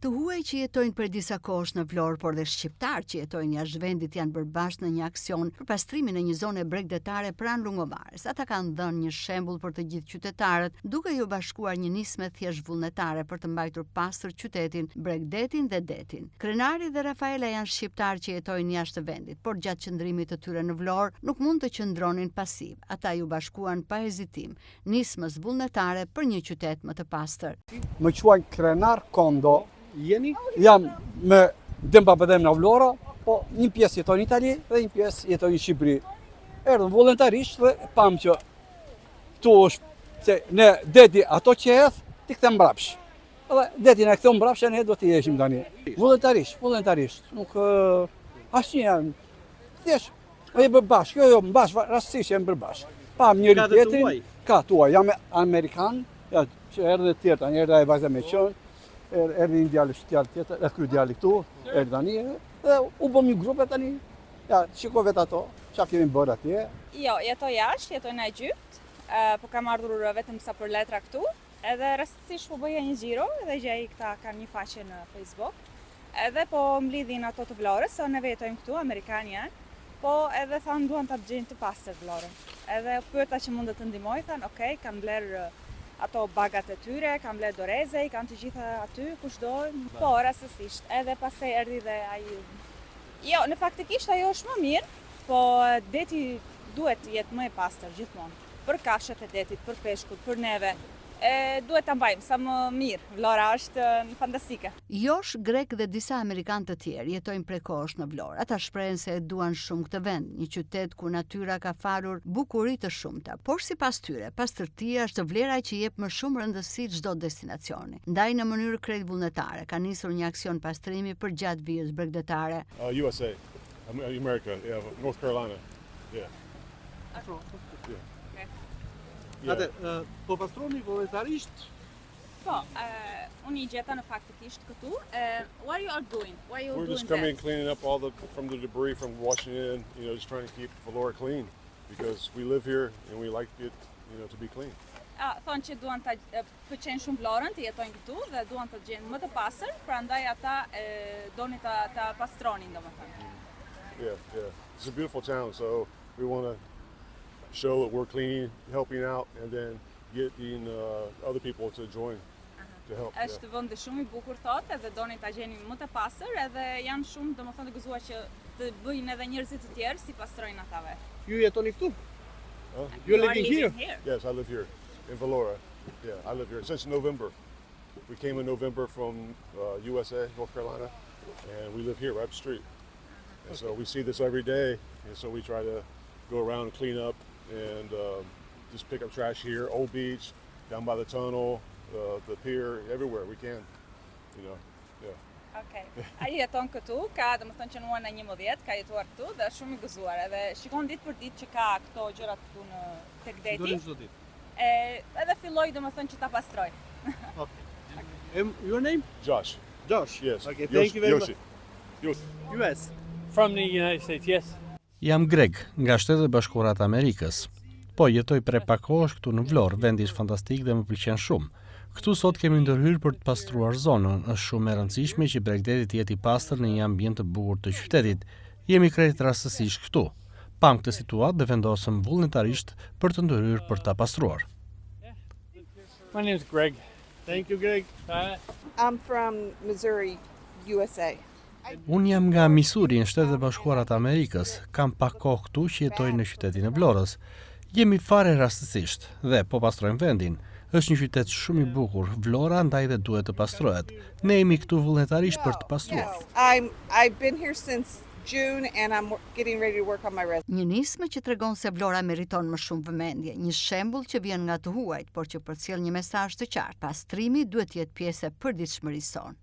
Të huaj që jetojnë prej disa kohësh në Vlorë, por dhe shqiptarë që jetojnë jashtë vendit janë bërë bashkë në një aksion për pastrimin e një zone bregdetare pranë Lungomares. Ata kanë dhënë një shembull për të gjithë qytetarët, duke iu bashkuar një nisme thjesht vullnetare për të mbajtur pastër qytetin, bregdetin dhe detin. Krenari dhe Rafaela janë shqiptarë që jetojnë jashtë vendit, por gjatë qëndrimit të tyre në Vlorë nuk mund të qëndronin pasivë. Ata iu bashkuan pa hezitim nismës vullnetare për një qytet më të pastër. Më quajnë Krenar Kondo. Jeni? Jam me dem babëdhem nga Vlora, po një pjesë jetoj në Itali dhe një pjesë jetoj në Shqipëri. Erdhëm vullnetarisht dhe pamë që këtu është se ne deti ato që hedh, t'i kthen mbrapsh. Edhe deti na ktheu mbrapsh e ne do t'i heqim tani. Vullnetarisht, vullnetarisht, nuk asnjë janë. Thjesht E bërë bashkë, jo, jo, bashkë, rastësisht jemi bërë bashkë. Pamë njëri tjetrin, ka të huaj, jam amerikan, ja, që erdhe të tjerë, tani erdhe e vajza me qenë, erdhe një djalë djalë tjetër, edhe ky djali këtu, erdhe tani, dhe u bëmë një grup e tani, ja, shiko vetë ato, ça kemi bërë atje. Jo, jetoj jashtë, jetoj në Egjipt, po kam ardhur vetëm sa për letra këtu, edhe rastësisht po bëja një xhiro, edhe gjej këta kanë një faqe në Facebook, Edhe po mblidhin ato të Vlorës, se neve jetojmë këtu, amerikanë janë, po edhe thanë duan ta gjejnë të pastër Vlorën. Edhe pyeta që mundet të ndihmoj, thanë ok, kanë blerë ato bagat e tyre, kanë blerë doreze, i kanë të gjitha aty, kush do, po, rastësisht, edhe pastaj erdhi dhe ai. Jo, në faktikisht ajo është më mirë, po deti duhet të jetë më e pastër gjithmonë, për kafshët e detit, për peshkut, për neve, e duhet ta mbajmë sa më mirë. Vlora është fantastike. Josh, Greg dhe disa amerikanë të tjerë jetojnë prej kohësh në Vlorë. Ata shprehen se e duan shumë këtë vend, një qytet ku natyra ka falur bukuri të shumta. Por sipas tyre, pastërtia është vlera që i jep më shumë rëndësi çdo destinacioni. Ndaj në mënyrë krejt vullnetare kanë nisur një aksion pastrimi përgjatë vijës bregdetare. Uh, USA, America, yeah, North Carolina, yeah. Yeah. Atë, uh, po pastroni vullnetarisht Po, uh, unë i gjeta në faktikisht këtu. Uh, what you are doing? Why you We're doing just coming that? cleaning up all the from the debris from washing in, you know, just trying to keep Vlora clean because we live here and we like it, you know, to be clean. Ah, thonë që duan ta pëlqejnë shumë Vlorën, të jetojnë këtu dhe duan të gjejnë më të pastër, prandaj ata e, doni ta ta pastronin domethënë. Yeah, yeah. It's a beautiful town, so we want to show that we're cleaning, helping out, and then getting uh, other people to join to help. Yeah. Është vend shumë i bukur thotë, edhe doni ta gjeni më të pastër, edhe janë shumë domethënë të gëzuar që të bëjnë edhe njerëzit të tjerë si pastrojnë ata vetë. Ju jetoni këtu? Huh? You're You are living here? here. Yes, I live here in Vlora. Yeah, I live here since November. We came in November from uh, USA, North Carolina, and we live here right up the street. And so we see this every day, and so we try to go around and clean up and um, just pick up trash here, Old Beach, down by the tunnel, uh, the pier, everywhere we can. You know, yeah. Okej. Ai jeton këtu, ka domethënë që në muajin e 11 ka jetuar këtu dhe është shumë i gëzuar edhe shikon ditë për ditë që ka këto gjërat këtu në tek deti. Dorin çdo ditë. E, edhe filloi domethënë që ta pastroj. Okay. Um, your name? Josh. Josh. Yes. Okay, thank Yoshi- you very Yoshi. much. Yoshi. US. From the United States, yes. Jam Greg, nga Shtetet e Bashkuara të Amerikës. Po, jetoj prej pak kohësh këtu në Vlorë, vendi është fantastik dhe më pëlqen shumë. Këtu sot kemi ndërhyrë për të pastruar zonën. Është shumë e rëndësishme që bregdeti të jetë i pastër në një ambient të bukur të qytetit. Jemi krejt rastësisht këtu. Pam këtë situatë dhe vendosëm vullnetarisht për të ndërhyrë për ta pastruar. My name is Greg. Thank you, Greg. Uh, I'm from Missouri, USA. Unë jam nga Missouri në Shtetet e Bashkuara të Amerikës. Kam pak kohë këtu që jetoj në qytetin e Vlorës. Jemi fare rastësisht dhe po pastrojmë vendin. Është një qytet shumë i bukur, Vlora ndaj dhe duhet të pastrohet. Ne jemi këtu vullnetarisht për të pastruar. Yes, I'm. I've been here since June, and I'm getting ready to work on my resume. Një nismë që tregon se Vlora meriton më shumë vëmendje, një shembull që vjen nga të huajt, por që përcjell një mesazh të qartë. Pastrimi duhet të jetë pjesë e përditshmërisë sonë.